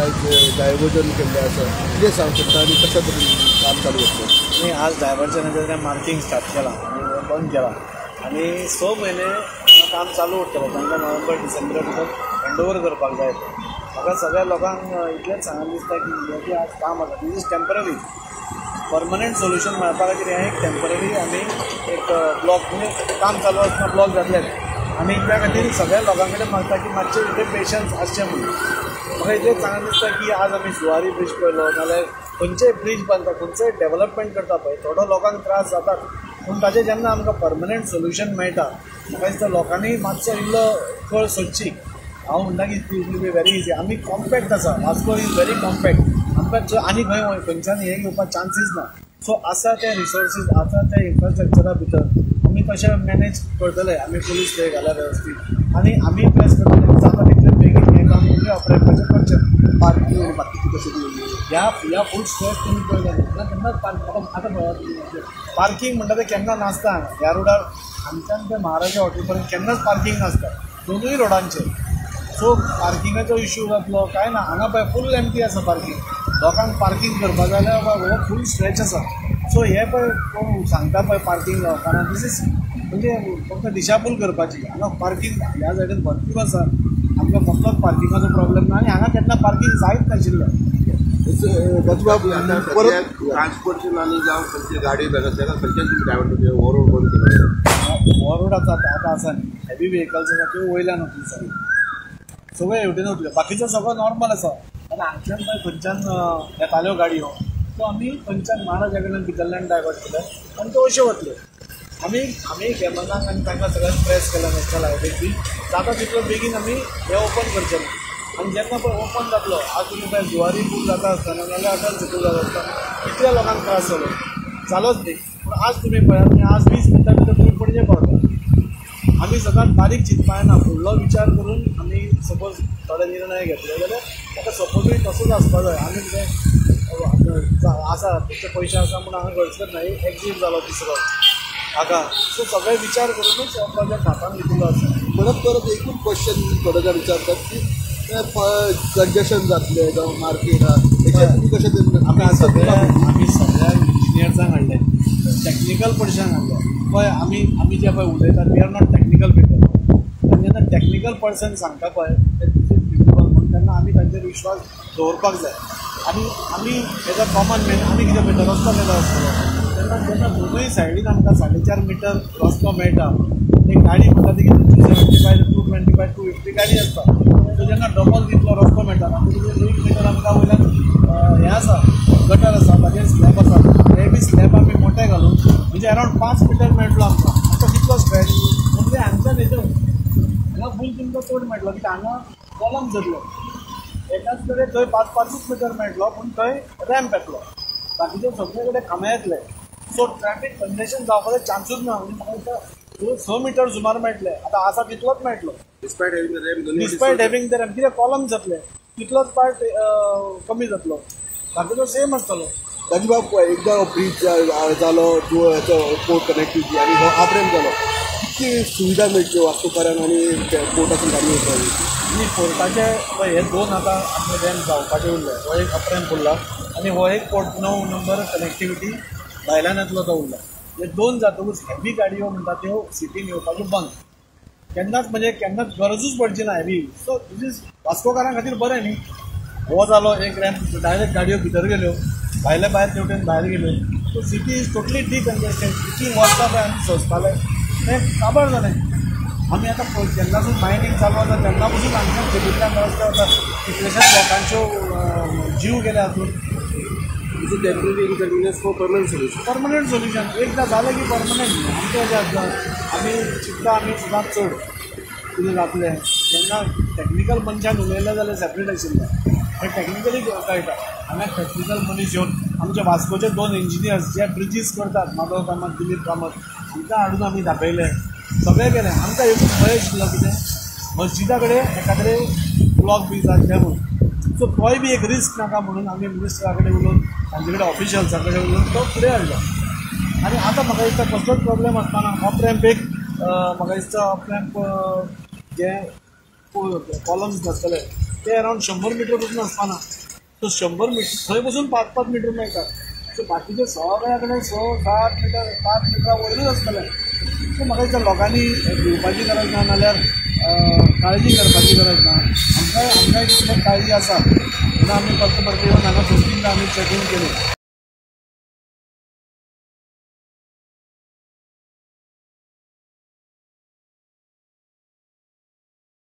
आयज डायवर्जन केल्लें आसा, कितें सांग शकता आनी कशा तरेन काम चालू आसता? आनी आज डायवर्जनाचें मार्कींग स्टार्ट केलां आनी बंद केलां आनी 6 म्हयने काम चालू उरतलें. तांकां नोव्हेंबर डिसेंबरा भितर हँड ओवर करपाक जाय. म्हाका सगळ्या लोकांक इतलेंच सांगन दिसता की हें जें आज काम आसा this is temporary, permanent solution मेळपा खातीर हें एक टेम्पररी आमी एक ब्लॉक म्हणजे काम चालू आसतना ब्लॉक जातलें आनी त्या खातीर सगळ्या लोकां कडेन मागता की मातशें इतलें पेशन्स आसचें म्हणून. म्हाका इतलेंच सांगन दिसता की आज आमी जुवारी ब्रीज पळयलो नाल्यार खंयचेय ब्रीज बांदता, खंयचेय डेवलपमेंट करता पळय थोडो लोकांक त्रास जातात, पूण ताचें जेन्ना आमकां परमनंट सोल्युशन मेळटा म्हाका दिसता लोकांनी मातसो इल्लो कळ सोदची. हांव म्हणटा की it will be very easy. आमी कॉम्पॅक्ट आसा, वास्को is very compact, आमकां आनी खंय खंयच्यान हें घेवपाक चान्सीस ना. सो आसा ते रिसोर्सीस, आसा ते इन्फ्रास्ट्रक्चरा भितर आमी कशें मॅनेज करतले. आमी पुलीस थंय घाला वेवस्थीत आनी आमी प्रेस करतले जाता तितले बेगीन हें काम तुमी ऑपरेट करचें. पार्किंग आनी बाकीची कशें ह्या ह्या फूल स्ट्रेच तुमी पळयला ना केन्नाच पार्किंग आतां पळयात पार्किंग म्हणटा तें केन्ना नासता हांगा. ह्या रोडार हांगच्यान ते महाराजा हॉटेल पर्यंत केन्नाच पार्किंग नासता दोनूय रोडांचेर. सो पार्किंगाचो इश्यू जातलो काय ना. हांगा पळय फूल एम्प्टी आसा पार्किंग, लोकांक पार्किंग करपा जाल्यार हो फूल स्ट्रेच आसा. सो हे पळय कोण सांगता पळय पार्किंग लावपाना, दीस is म्हणजे फक्त दिशाभूल करपाची. हांगा पार्किंग ह्या सायडीन भरपूर आसा, आमकां कसलोच पार्किंगाचो प्रॉब्लेम ना आनी हांगा केन्ना पार्किंग जायत नाशिल्लें. ट्रान्सपोर्टेशन आनी जावं खंयची गाडी ताका खंयच्यान तुमी डायवर्ट हो रोड बंद केलो? हो रोड आतां आतां आसा न्ही हेवी व्हेकल्स आसा त्यो वयल्यान वतली सगळी, सगळे हेवटेन वतल्यो, बाकीचो सगळो नॉर्मल आसा. आनी हांगच्यान पळय खंयच्यान येताल्यो गाडयो त्यो आमी खंयच्यान महाराजा कडल्यान भितरल्यान डायवर्ट केले आनी त्यो अश्यो वतल्यो. आमी आमी गॅमनाक आनी तांकां सगळ्यांक प्रेस केला नॅशनल हायवे बी जाता तितलो बेगीन आमी हें ओपन करचें. आनी जेन्ना पळय ओपन जातलो, आज तुमी पळय जुवारी पूल जाता आसतना नाल्यार अटल सेतू जाता आसतना कितल्या लोकांक त्रास जालो, जालोच न्ही. पूण आज तुमी पळयात आनी आज 20 मिनटां भितर तुमी पणजे पावता. आमी सदांच बारीक चिंतपा येना, फुडलो विचार करून आमी सपोज थोडे निर्णय घेतले जाल्यार ताका सपोजूय तसोच आसपा जाय. आमी कितें आसा तुमचे पयशे आसा म्हूण हांगा गळसर ना, एक्जीट जालो तिसरो हाका. सो सगळे विचार करूनच हो प्रोजेक्ट हातान घेतिल्लो आसा. परत परत एकूच क्वेश्चन थोडे जाण विचारतात की कंजेशन जातलें जावं मार्केट आहा, हेचेर तुमी कशें आमी आमी सगळ्या इंजिनियर्सांक हाडले, टॅक्निकल पर्सनांक हाडले. पळय आमी आमी जे पळय उलयतात we are not technical people. आनी जेन्ना टॅक्निकल पर्सन सांगता पळय ते फिजिबल म्हणून तेन्ना आमी तांचेर विश्वास दवरपाक जाय. आनी आमी एज अ कॉमन मॅन आमी कितें पळयता रस्तो केलो आसतलो तेन्ना जेन्ना दोनूय सायडीन आमकां 4.5 मिटर रस्तो मेळटा, एक गाडी म्हणटा ती कितें 275, 225, 250 गाडी आसता. सो जेन्ना डबल तितलो रस्तो मेळटा आनी 1 मिटर आमकां वयल्यान हें आसा गटर आसा, ताजेर स्लॅब आसा, ते बी स्लॅब आमी मोठे घालून म्हणजे अरावंड 5 मिटर मेळटलो आमकां. आतां कितलो स्ट्रेच म्हणजे हांगच्यान हेजो हांगा फूल तुमकां चड मेळटलो कित्याक हांगा कॉलम जातलो एकाच कडेन थंय 5-5 मिटर मेळटलो, पूण थंय रॅम्प येतलो, बाकीचे सगळे कडेन खांबे येतले. सो ट्रॅफिक कंजेशन जावपाचो चान्सूच ना. म्हणजे म्हाका दिसता 6 मिटर सुमार मेळटले, आतां आसा तितलोच मेळटलो. डिस्पायट हॅवींग the ramp कित्याक कॉलम जातले तितलोच पार्ट कमी जातलो, बाकीचो सेम आसतलो. राजूबाब, एकदां ब्रीज जालो, हेचो पोर्ट कनेक्टिविटी आनी हो अपरॅम्प जालो, कितकी सुविधा मेळच्यो वास्कोकारांक आनी पोर्टासून गाडी वचपाक? आनी पोर्टाचे पळय हे 2 आतां आमचे रॅम्प जावपाचे उरले, हो एक अपरॅम्प उरला आनी हो एक पोर्ट 9 नंबर कनेक्टिविटी भायल्यान येतलो तो उरला. हे 2 जातकूच हेवी गाडयो म्हणटा त्यो सिटीन येवपाच्यो बंद, केन्नाच म्हणजे केन्नाच गरजूच पडची ना हेवी. सो these is वास्कोकारां खातीर बरें न्ही. हो जालो एक रॅम्प, डायरेक्ट गाडयो भितर गेल्यो, भायले भायर तेवटेन भायर गेल्यो. So city is totally decongested. इतलीं वर्सां पळय आमी सोंसताले तें काबार जालें. आमी आतां जेन्नासून मायनींग चालू आसा तेन्ना पसून हांगच्यान सिटींतल्यान रस्ते वता कितलेशेच लोकांच्यो जीव गेले हातूंत. Temporary inconvenience for permanent solution. Permanent solution एकदां जालें की परमनंट न्ही. आमचें अशें आसता आमी चिंतता आमी सदांच चड कितें जातलें जेन्ना टॅक्निकल मनशान उलयलें जाल्यार सेपरेट आशिल्लें, पण टॅक्निकली कळटा. हांगा टॅक्निकल मनीस येवन आमचे वास्कोचे 2 इंजिनियर्स जे ब्रिजीस करतात, माधव कामत, दिलीप कामत, हांकां हाडून आमी दाखयलें, सगळें केलें. आमकां एक भंय आशिल्लो कितें मस्जिदा कडेन एकाद्रे ब्लॉक बी जातले म्हणून. सो तोय बी एक रिस्क नाका म्हणून आमी मिनिस्टरा कडेन उलोवन तांचे कडेन ऑफिशियल्सां कडेन उलोवन तो फुडें हाडलो. आनी आतां म्हाका दिसता कसलोच प्रॉब्लेम आसतना अपरॅम्प एक म्हाका दिसता अपरॅम्प जे कॉलम्स आसतले ते अरावंड 100 मिटर पसून आसपाना. सो 100 मिटर थंय पसून 5-5 मिटर मेळटा. सो बाकीचे सगळ्या कडेन 6-7 मिटर 5 मिटरा वयरूच आसतलें. सो म्हाका दिसता लोकांनी भिवपाची गरज ना, नाल्यार काळजी करपाची गरज ना. आमकांय तितली काळजी आसा म्हणून आमी परते परते येवन हांगा 2-3 आमी चॅकींग केलें.